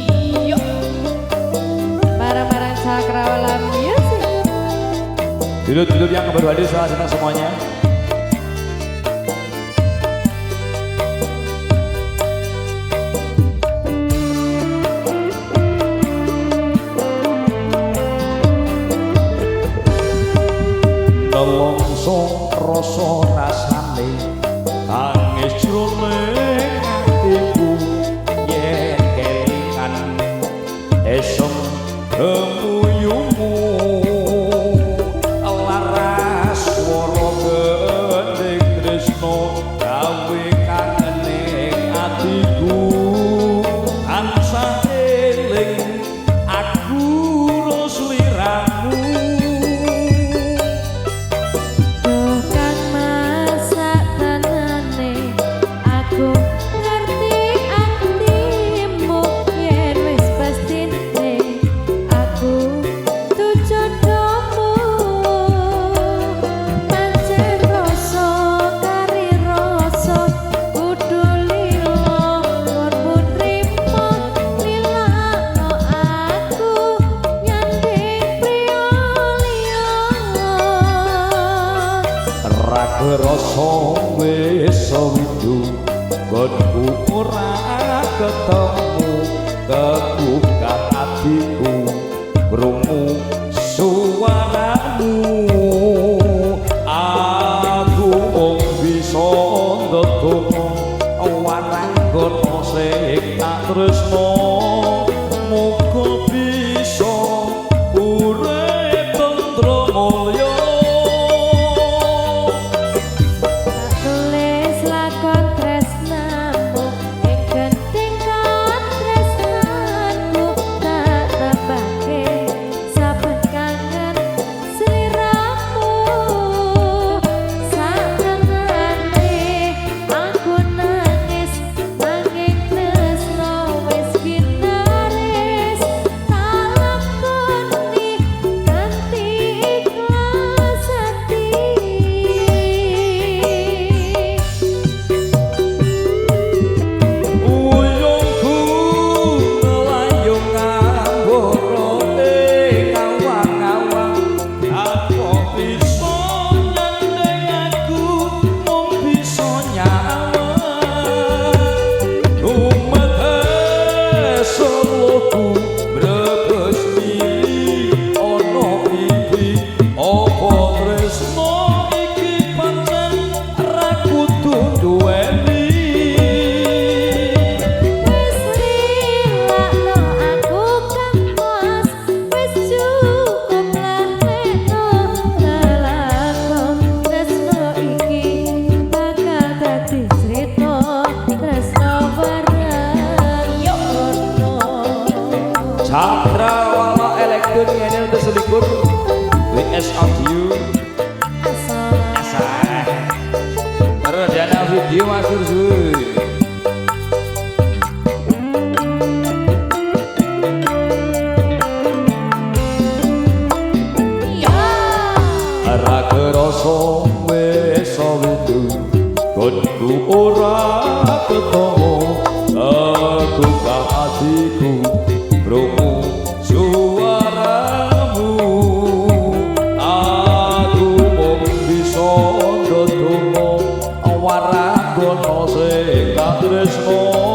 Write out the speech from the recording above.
Iya. Barang-barang Cakrawala Music. Dulur-dulur yang baru hadir, salam senang semuanya. Nelongso rasa rasane tangis jroning atiku yen kelingan esem gemuyumu laras swara gending tresno gawe kangening atiku tansah eling aku rusliramu. Rasa wis widu nggonku ora ketemu kegugah atiku krungu suaramu aku mung bisa ndedonga waranggono sing tak tresno muga bisa urip tentrem mulya. Cakrawala Elektron ini untuk selikur WS Audio Asa Perdana video Mas Sursu. Ra kerasa wis widu nggonku ora ketemu kegugah atiku krungu suaramu aku mung bisa ndedonga waranggono sing tak tresno.